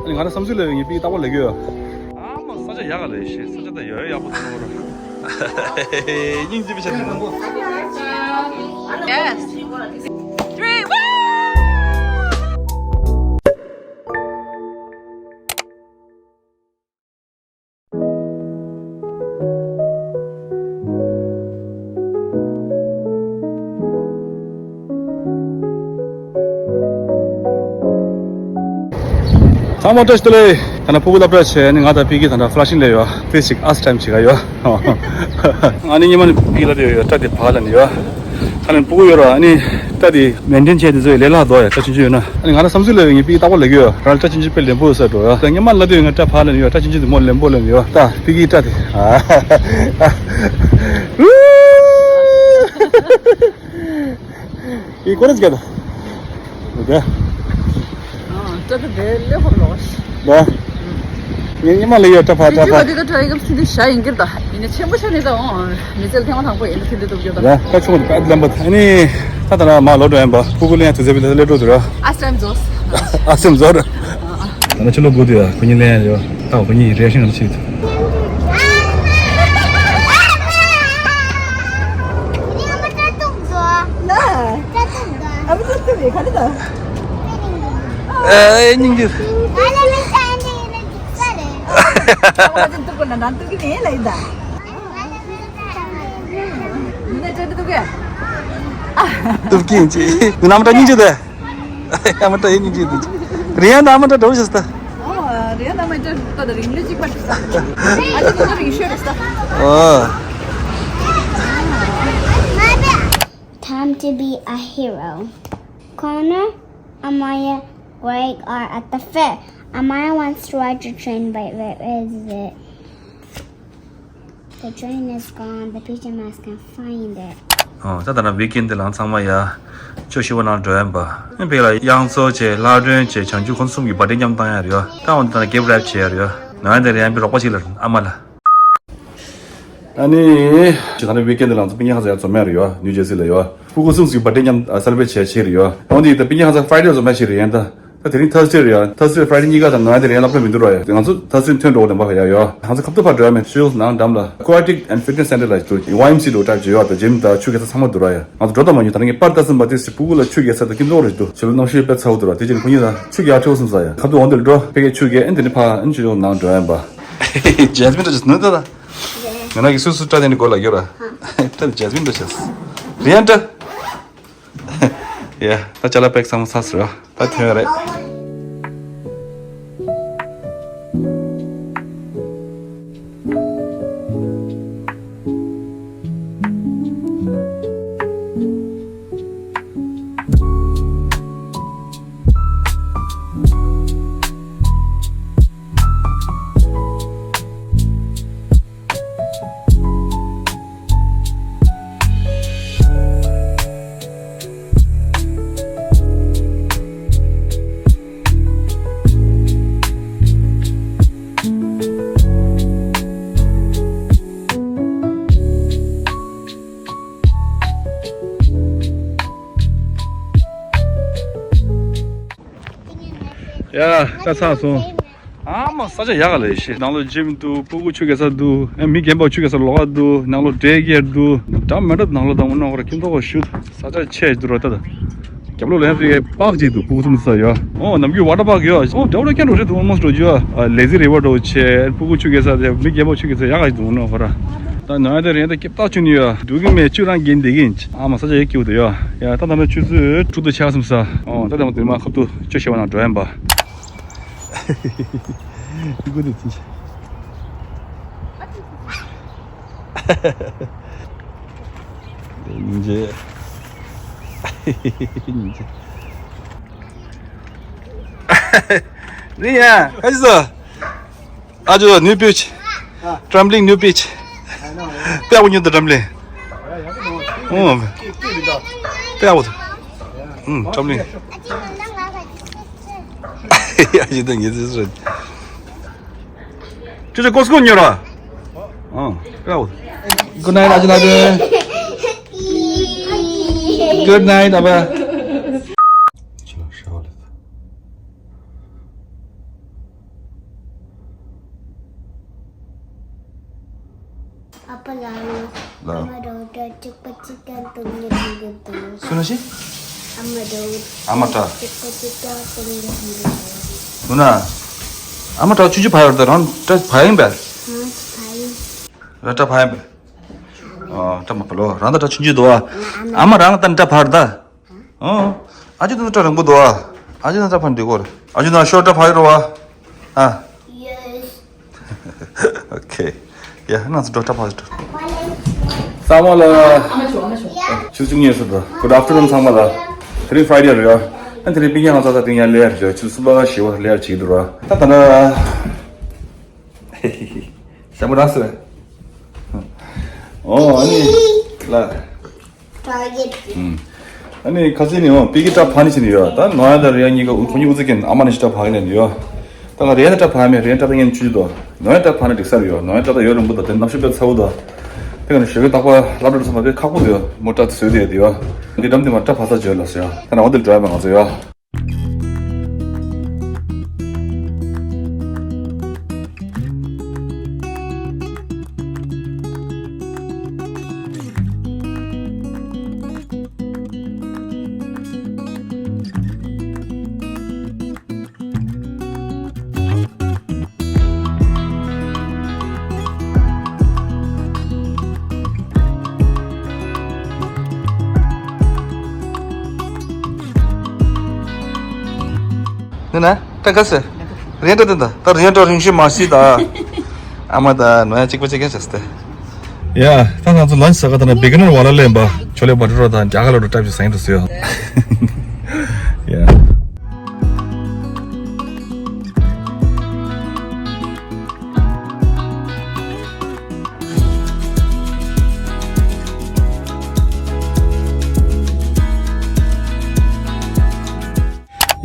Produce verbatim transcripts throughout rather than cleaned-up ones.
ང་རང་བསམ་ཚུལ་ལ་ངས་པིག་ཏག་པ་ལབ་ཀྱི་ཡོད། ཨ་མ་ས་ཆ་ཡག་ག་རེད་ཤེས། ས་ཆ་ད་ཡོད་ཡག་པོ་ཐོན་པ་རེད། སྙིང་རྗེ་པོ་ཆགས་འདུག Yes. Three, woo! ཚང་མ་བཀྲ་ཤིས་བདེ་ལེགས། ད་ནི་ཕྲུ་གུ་སློབ་གྲྭ་བྱས་ནས་ང་དང་པིག་གིས་ད་ལྟ་ཕ་ལ་ཤིང་ལས་ཡོད། ཕི་ལིས་ཅིག་ཨས་ཊའིམ་བྱེད་ག་ཡོད། ཨ་ནི་ཉི་མ་ནི་པིག་གིས་ལབ་དེ་ཡོད། སྐྲ་དེ་ཕར་ལ་ནི་ཡོད། ད་ནི་ཕྲུ་གུ་ཡོད་ར། ཨ་ནི་སྐྲ་དེ་མེན་ཊེན་བྱས་དེ་ཚོ་ལས་སླ་དོ་ཡ། སྐྲ་ཆུང་ཆུང་ཡོད་ན། ཨ་ནི་ང་རང་བསམ་ཚུལ་ལ་ངས་པིག་ཏག་པ་ལབ་ཀྱི་ཡོད། རང་ལ་སྐྲ་ཆུང་ཆུང་དཔེ་ལེན་པོ་ཡོད་ས་འགྲོ་ཡ། ད་ཉི་མ་ལབ་དེ་ཡོད། ང་སྐྲ་ཕར་ལ་ནི་ཡོད། སྐྲ་ཆུང་ཆུང་དེ་མོ་ལེན་པོ་ལེན་ཡོད། ད་པིག་གིས་སྐྲ་དེ། ཨི་ཀོ་རེ་ཛི་ག་ད། ཨོ་ཀེ། ཨ། སྐྲ་དེ་ལས་ཧོབ་ལོག་ཤི། ད། ངས་ཉི་མ་ལ་ཡོད་སྐྲ་ཕར་སྐྲ་ཕར། དེ་ད་ཊ་རའི་སྐབས་ཚིག་འདི་བྱ་ཡིན་གྱི་རེད་ད། ཡིན་ན་ཆེན་པོ་ཆགས་ནས་ད་འོང་། མི་ཚེ་ལ་ཐེངས་མ་དང་པོ་ཡིན་ན་ཚིག་འདི་འདུག་རྒྱུ་ད། ད་ཁ་ཆུང་གི་པད་ལམ་པ་ད་ནི། ད་ད་ན་མ་ལོ་འགྲོ་ཡིན་པ། ཕྲུ་གུ་ལེན་དུས་ཚོད་པི་ལ་ལས་འགྲོ་དུས་ར། ཨས་ཊའིམ་རྫོགས། ཨས་ཊའིམ་རྫོགས་ར། ད་ནི་ཕྱི་ལོགས་སྒུག་དུས་ཡ་ཁོ་གཉིས་ལེན་ཡོད། ད་ཁོ་གཉིས་རེ་ཤིང་ར་ཆེད་དུ། ཨ་མི་ཚོ་ཚུད་པའི་ག་རེ་དང་། ཨེ་སྙིང་རྗེ། ཨ་ཅེ་འདུག་གོ་ན་ནང་འདུག་གི་མེད་ལ་ཡིན་ད། ནས་ཅེ་འདུག་གི། འདུག་གི་ཅི། ནམ་ད་སྙིང་རྗེ་དེ། ཨ་མ་ད་ཡིན་སྙིང་རྗེ་དེ། རེད་ཡ། ནམ་ད་འགྲོ་ཤེས་ད། ཨོ། རེད་ཡ། ནམ་ད་ད་རིང་ལས་གཅིག་པ་ཤེས་ད། ཨ་ཅེ་ད་རིང་ཤོས་རེད་ད། ཨོ། Time to be a hero. Connor, Amaya, Greg are at the fair. Amaya wants to ride the train, but where is it? The train is gone. The P J Masks can't find it. ཨོ། ད་ད་ན་ཝིག་ཨེན་འདི་ལ་ཚང་མ་ཡ། ཆོས་ཞུ་བ་ནང་འགྲོ་ཡ་ཡིན་པ། ཨ་ནི་ཕ་གི་ལ་དབྱངས་གསོལ་བྱས། ལྷ་སྒྲོན་བྱས། བྱང་ཆུབ་ཁོང་གསུམ་གྱི་བར་ཐི་ཌེ་མཉམ་བཏང་ཡ་རེད་ཡ། ད་འོ་འདི་ད་ན་གིཕ་ཊི་རེབ་བྱས་ཡ་རེད་ཡ། ནང་ཡ་འདི་རེད་ཡ། ཡང་པི་རོགས་པ་ཞིག་ལ་ཨ་མ་ལ། ཨ་ནི། ཇི་ལྟར་ཝིག་ཨེན་འདི་ལ་ང་ཚོ་སྤུན་ཀྱག་ཁ་ཤས་ཡར་འཛོམས་ཡ་རེད་ཡ། ནིའུ་ཇར་སི་ལ་ཡ། ཕྲུ་གུ་གསུམ་གྱི་བར་ཐི་ཌེ་མཉམ་སེ་ལེ་བྷི་རེཊ་བྱས་བྱས་རེད་ཡ། འོ་འདི་ད་སྤུན་ཀྱག་ཁ་ཤས་ཕ་རའི་ཌེ་འཛོམས་ཡ་ཞིག་རེད་ཡ་ད། ད་དེ་རིང་ཐར་སི་ཌེ་རེད་ཡ། ཐར་སི་ཌེ་ཕ་རའི་ཌེ་གཉིས་ཀ་ད་ནང་ཡ་དེ་རེད་ཡ། སློབ་གྲྭ་མི་འདུག་ར་ཡ། ང་ཚོ་ཐར་སི་ཌེ་ཐོན་འགྲོ་འོ་དེ་འབའ་ག་ཡ་ཡ། ང་ཚོ་ཁ་ཐུག་ཕར་འགྲོ་ཡ་མེད། ཤུལ་ནང་འགྲམ་ལ་Aquatic and Fitness Center ལ་འགྲོ། ཝའི་ཨེམ་སི་འགྲོ་འདྲ་བྱེད་ཡ་ད། ཇིམ་དང་ཆུ་རྐྱལ་ས་ཚང་མ་འདུག་ར་ཡ། ང་ཚོ་འགྲོ་ད་མ་མྱོང་། ད་ནི་ངས་པར་ལྟ་ཙམ་པ་དེ་སི་ཕྲུ་གུ་ལ་ཆུ་རྐྱལ་ས་ད་སྐྱིད་མདོག་རེད་འདུག་ཕྱི་ལོ་གནམ་གཤིས་དཔེ་ཚ་བོ་འདུག་ར། དེ་རྗེས་ཁོ་གཉིས་ལ་ཆུ་རྐྱལ་ཁྲིད་འོང་བསམ་ས་ཡ། ཁ་ཐུག་འོང་དེ་ལ་འགྲོ། ཕ་གིར་ཆུ་རྐྱལ། ཨེ་འདི་ནས་ཕར་ཨེ་ཆུ་ཡོང་ནང་འགྲོ་ཡ་ཡིན་པ། ཇེ་སི་མིན་འདྲ་ཅིག་ནུས་ད་ད། ང་རང་གི་སུ་སུ་སྐྲ་དེ་ནི་མགོ་ལ་ཡོད་ར། སྐྲ་དེ་ཇེ་སི་མིན་འདྲ་ཆགས། རེད་ཡ་འདྲ། ཡ། ད་ཅ་ལག་པེག་ཚང་མ་ཚར་སོང་ར། ད་ཐོན་ཡ་རེད། ཡ། ད་ཚར་སོང་། ཨ་མ་ས་ཆ་ཡག་ག་ལས་ཤེས། ནང་ལོགས་ཇིམ་འདུག་ཕྲུ་གུ་ཆུ་རྐྱལ་ས་འདུག་ཨ་མི་རྒན་པ་ཆུ་རྐྱལ་ས་ལོགས་ཀ་འདུག་ནང་ལོགས་ཌེ་ཀེར་འདུག་འདྲ་མི་འདྲ་ནང་ལོགས་དང་མ་ནང་ཁོ་ར་ཁྱིམ་ཐོག་ཁོ་ཤུད་ས་ཆ་ཆེ་འདུག་ར། ད་ད་རྒྱབ་ལོགས་ལ་ཡང་ཕ་གིའི་པཱག་ཅིག་འདུག་ཕྲུ་གུ་ཚུན་ཚོད་ཡོད། ཨོ་ནམ་རྒྱུན་ཝ་ཊར་པཱག་ཡོད། ཨོ་འདྲ་བོ་འདྲ་སྐྱོ་འགྲོ་རེད་འདུག་ཨོལ་མོ་སི་འགྲོ་རྒྱུ་ཨ། ལེ་ཛི་རི་ཝར་འདྲ་བོ་བྱས། ཕྲུ་གུ་ཆུ་རྐྱལ་ས་དེ་མི་རྒན་པ་ཆུ་རྐྱལ་ས་ཡག་ག་ཞིག་འདུག་ནོ་ཁོ་ར། ད་ནང་ཡ་དེ་རེད། ད་སྐྱིད་པོ་ཆུ་ནི་ཡོད། འགྲོ་གི་མེད། ཆུ་རང་གིན་བསྡད་གིན། ཨ་མ་ས་ཆ་ཡག་སྐྱིད་པོ་འདུག་ཡོད། ཡ་ད་ད་ནི་ཆུ་ཚོད་དྲུག་ཏུ་ཆགས་སོང་ས། ཨོ་ད་ད་མ་དེ་མ་ཁ་ཐུག་ཆུ་བཞུར་བ་ནང་འགྲོ་ཡིན་པ། སྐུ་དེ་ཅི་སྙིང་རྗེ། སྙིང་རྗེ། རེད་ཡ། ཁ་ཅིག་ཟ། ཨ་ཇོ་ནིའུ་པིཆ། ཊམ་བི་ལིང་ནིའུ་པིཆ། དཔེ་ཡག་པོ་ཉོས་འདུག་ཊམ་བི་ལིང་། ཨོ། དཔེ་ཡག་པོ་འདུག་ཨུམ། ཊམ་བི་ལིང་། ཡ་ཞིག་ད་ངེས་ཚིག་རེད། ཅི་ཅི་ཀོ་སི་ཀོ་ཉོས་ར། ཨོ། དཔེ་ཡག་པོ་འདུག Good night ཨ་ཅེ་ལགས། Good night ཨ་ཕ། ཅི་ལ་ཧྲ་བ་ལེ། ཨ་ཕ་ལགས། ལགས། ཨ་མ་རོ་ཏྲ་གཅིག་པ་གཅིག་རྐྱང་སྟོང་ཉིད་ཡིན་གྱི་འདུག་སུ་ན་ཤི། ཨ་མ་རོ་ཨ་མ་ཏྲ། གཅིག་པ་གཅིག་རྐྱང་སྟོང་ཉིད་ཡིན་གྱི་འདུག་ལུ་ན། ཨ་མ་ཏྲ་ཆུང་ཆུང་ཕ་ཡོད་ད། རང་ཏྲ་ཕ་ཡིན་པས། ཧ་ཕ་ཡིན། རང་ཏྲ་ཕ་ཡིན་པས། ཨ་ཏྲ་མ་ཕ་ལོ། རང་ད་ཏྲ་ཆུང་ཆུང་འདུག་ཨ། ཨ་མ་རང་ད་ཏྲ་ཕ་རེད་ད། ཨོ། ཨ་ཅེ་ད་ཏྲ་རིང་པོ་འདུག་ཨ། ཨ་ཅེ་ད་ཏྲ་ཕ་འདི་གོ་རེད། ཨ་ཅེ་ན་ཤོ་ཏྲ་ཕ་ཡོད་རེད་བ། ཨ། Yes. Okay. Yeah, ང་ཚོ་འགྲོ་ཏྲ་ཕ་འགྲོ། ཚང་མ་ལ་ཆུ་ཚོད་གཉིས་སུ་འགྲོ། Good afternoon ཚང་མ་ལ། དེ་རིང་Friday རེད་ཡ། ཨ་དེ་རིང་པིང་ཡང་ང་ཚོ་ད་དེ་ཡང་ལེ་ཡར་བྱོས། ཆུ་ཚོད་གསུམ་པ་བཞི་པ་ལེ་ཡར་བྱེད་ཀྱི་འདུག་ར། ད་ད་ན། ཞྭ་མོ་རང་སོ། ཨོ་ཨ་ནི། ལ། Target. ཨུམ། ཨ་ནི་ཁ་སང་ནི་ཨོ་པི་ཀི་ཏྲ་ཕ་ནི་ཕྱིན་ཡོད། ད་ནོ་ཡ་དང་རི་ཡ་གཉིས་ཀ་ཁོ་གཉིས་ཨུ་ཚུགས་ཀྱིན་ཨ་མ་ནི་ཤི་ཏྲ་ཕ་གི་ནས་ཡོད། ད་ང་རི་ཡ་ནི་ཏྲ་ཕ་མེད། རི་ཡ་ཏྲ་ཕ་ངན་ཆུ་ཆུ་དོ། ནོ་ཡ་ཏྲ་ཕ་ནི་འགྲིག་ས་རེད་ཡོད། ནོ་ཡ་ཏྲ་ད་ཡོད་རིང་པོ་དོ། དེ་གནམ་གཤིས་དཔེ་ཚ་བོ་དོ། དེ་ག་ནི་ཞོགས་ཀས་རྟག་པར་སློབ་གྲྭ་ཚང་མ་དཔེ་ཁག་པོ་དོ་ཡོད། མོ་ཏྲ་བཟོས་དེ་ཡོད་དེ་ཡོད། འདི་འགྲམ་དེ་མ་ཏྲ་ཕ་ས་བྱོས་ལ་ཟེར་ཡོད། ད་ནང་བ་དེ་འགྲོ་ཡ་མེད་ང་ཚོ་ཡོད། ནི་ན་ད་ག་ཟེ། རེད་ད་ད་ད་ད་རེད་ད་རིང་ཤི་མ་སི་ད། ཨ་མ་ད་ནོ་ཡ་གཅིག་པ་གཅིག་རྐྱང་བྱས་ཏེ། ཡ། ད་ང་ཚོ་ལན་ཆི་ཟ་ག་ད་ན་བི་གི་ནར་ཝ་ལ་ལེན་པ་ཆོ་ལེ་བ་ཏུ་ར་དང་རྒྱ་གར་ལོ་འགྲོ་ཏྲབ་ཅིག་ཟ་ཡིན་དུ་སུ་ཡོད། ཡ།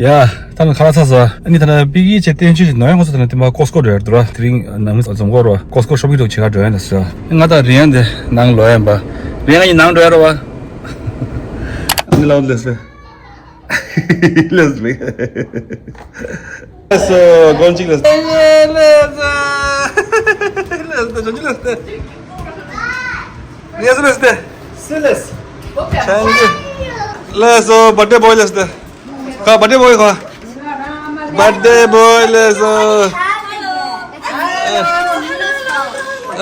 ཡ། ད་ནི་ཁ་ལག་ཚར་སོང་། ཨ་ནི་ད་ནི་པི་ཀི་ཆེ་བསྟན་ཆོས་ནང་ཡང་ངོ་སོ་ད་ནི་དེ་མ་ཀོ་སི་ཀོ་འགྲོ་ཡ་འདུག་ར། དེ་རིང་ནང་མི་འཛོམས་གོ་ར་ཀོ་སི་ཀོ་ཤོ་པིང་འགྲོ་བྱེད་ག་འགྲོ་ཡ་འདུག་ཟེར། ང་དང་རི་ཡན་དེ་ནང་ལོག་ཡ་ཡིན་པ། རི་ཡན་ཡིན་ནང་འགྲོ་ཡ་ར་བ། ཨ་ནི་ལོག་ལེ་སི་ལེ། ལེ་སི་ལེ། ལེ་སི་གོན་ཅིག་ལེ་སི། ལེ་སི་ལེ་སི། ལེ་སི་ལེ་སི། ལེ་སི་ལེ་སི། ལེ་སི་ལེ་སི། ལེ་སི་བར་ཌེ་བོའི་ལེ་སི། ཁ་བར་ཌེ་བོའི་ཁ། བར་ཌེ་བོའི་ལེ་སི།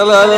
ཨ་ལ་ཨ་ལ།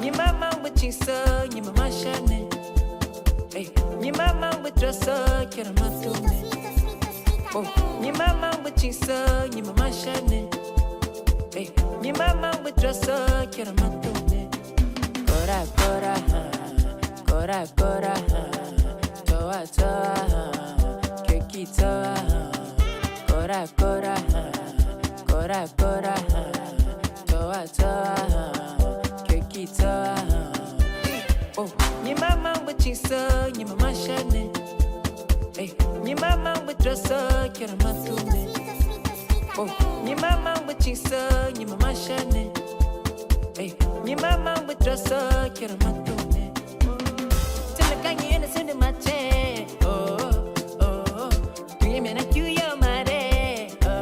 ཉི་མ་མང་པོ་ཕྱིན་སོང་། ཉི་མ་མ་ཤར་ནས། ཨེ། ཉི་མ་མང་པོ་འགྲོ་སོང་། ཁྱེད་རང་མ་ཐུག་ནས། ཨོ། ཉི་མ་མང་པོ་ཕྱིན་སོང་། ཉི་མ་མ་ཤར་ནས། ཨེ། ཉི་མ་མང་པོ་འགྲོ་སོང་། ཁྱེད་རང་མ་ཐུག་ནས། ཀོ་ར་ཀོ་ར་ཧ། ཀོ་ར་ཀོ་ར་ཧ། ཚོར་བ་ཚོར་བ་ཧ། ཁྱོད་ཀྱི་ཚོར་བ་ཧ། ཀོ་ར་ཀོ་ར་ཧ། ཀོ་ར་ཀོ་ར་ཧ། ཚོར་བ་ཚོར་བ་ཧ། ཁྱོད་ཀྱི་ཚོར་བ་ཧ། ཨོ། ཉི་མ་མང་པོ་ཕྱིན་སོང་། ཉི་མ་མ་ཤར་ནས། ཨེ། ཉི་མ་མང་པོ་འགྲོ་སོང་། ཁྱེད་རང་མ་ཐུག་ནས། ཨོ། ཉི་མ་མང་པོ་ཕྱིན་སོང་། ཉི་མ་མ་ཤར་ནས། ཨེ། ཉི་མ་མང་པོ་འགྲོ་སོང་། ཁྱེད་རང་མ་ཐུག་ནས། སེམས་ལ་དཀའ་ངལ་ཡོད་ན་སེམས་ནས་མ་བྱེད། ཨོ། ཨོ། དུས་ཡུན་མེད་ན་རྒྱུ་ཡོད་མ་རེད། ཨོ།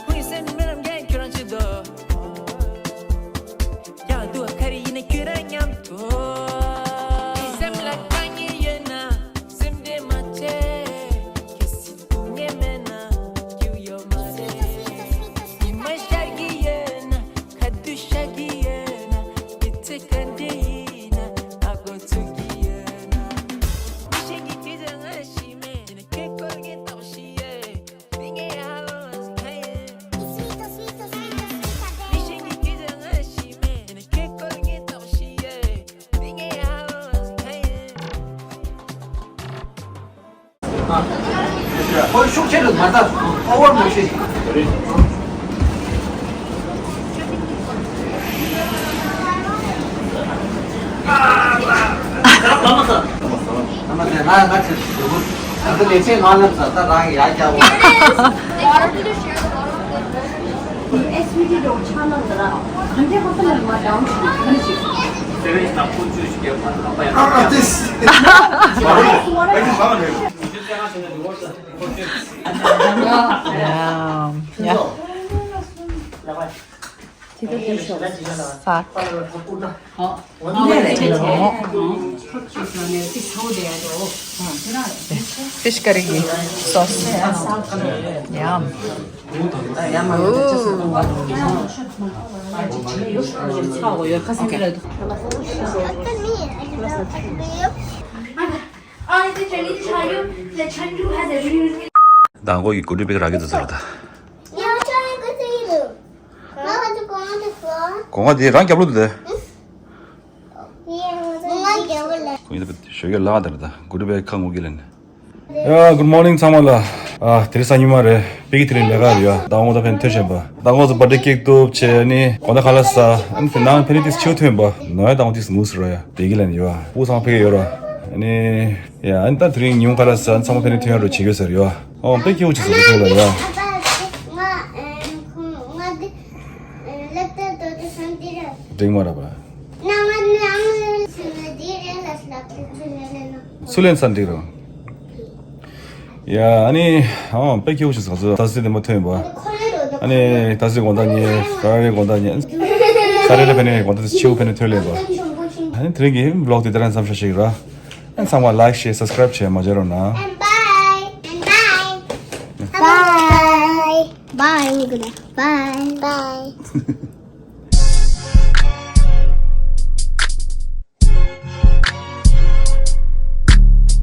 ཁོང་གི་སེམས་ནི་མི་རྣམས་རྒྱ་ཁྱོད་རང་ཆེད་དོ། ཡང་སྡུག་ག་རེ་ཡིན་ན་ཁྱོད་རང་མཉམ་དུ། སེམས་ལ་དཀའ་ངལ་ཡོད་ན་སེམས་ཁྲལ་མ་བྱེད། གལ་སྲིད་སྡུག་བསྔལ་ ཁོ་ཤུགས་ཆེ་རུ་མ་ལྟ་ཨོ་ཝར་མ་བྱེད། Yeah. Yeah. ཟ། Fish curry sauce. Yum. མདང་དགོང་གི་གོ་ཌི་པེག་རག་གི་འདུག་ཟེར་ད། གོང་མ་དེ་རང་རྒྱབ་ལོག་ཏུ་བསྡད། ཞོགས་ཀས་ལ་དེར་ད་གུ་རུ་བའི་ཁ་ངུ་གི་ལེན། ཡ། Good morning ཚང་མ་ལ། ཨ། དེ་རིང་གཟའ་ཉི་མ་རེད། པེ་ཀི་དེ་རིང་ལས་ཀ་རེད་ཡ། ཟླ་ངོ་ད་ཕན་ཐོན་བཞིན་པ། ཟླ་ངོ་ཚོ་བར་ཐི་ཌེ་ཀེག་གཏུབ་བྱས་ནི་དགོང་དག་ཁ་ལག་ཟ། ཨ་ནི་དེ་ནང་ཕན་ནི་ཏིས་ཆེའུ་ཐོན་པ། ནོ་ཡ་ཟླ་ངོ་ཏིས་ངུ་སི་རོ་ཡ། དེ་གི་ལེན་ཡོ། སྤུ་གུ་ཚང་མ་ཕེ་གི་ཡོད་ར། ཨ་ནི། ཡ། ཨ་ནི་ད་དེ་རིང་ཉིན་ཁ་ལག་ཟ། ཚང་མ་ཕན་ནི་ཐོན་ཡ་རོ་བྱེད་ཡོད་ཟེར་ཡོ། ཨོ་པེ་ཀི་འུ་ཅི་ཟེར་ཡོ་ལ་ཡ། འགྲིག་མ་ར་བ། སུ་ལེན་ས་འགྲིག་རོ། ཡ། ཨ་ནི། ཨོ་པེ་ཀི་འུ་ཅི་ཟེར་ཚོ་ད་སི་དེ་མ་ཐོན་པ། ཨ་ནི་ད་སི་དགོང་དག་ཉལ། ཕ་ར་རེ་དགོང་དག་ཉལ། ས་རེ་ལ་ཕན་ནི་དགོང་དག་ཆེའུ་ཕན་ནི་ཐོན་ལེན་པ། ཨ་ནི་དེ་རིང་གི་བི་ལོག་དེ་དེ་རང་མཚམས་བཞག་ཤིག་ར། ཨ་ཚང་མ་ལའིག་ཤེར་སབ་སི་ཀ་རའིབ་བྱས་མ་བརྗེད་རོགས་གནང་། Bye. Bye. Bye. Bye.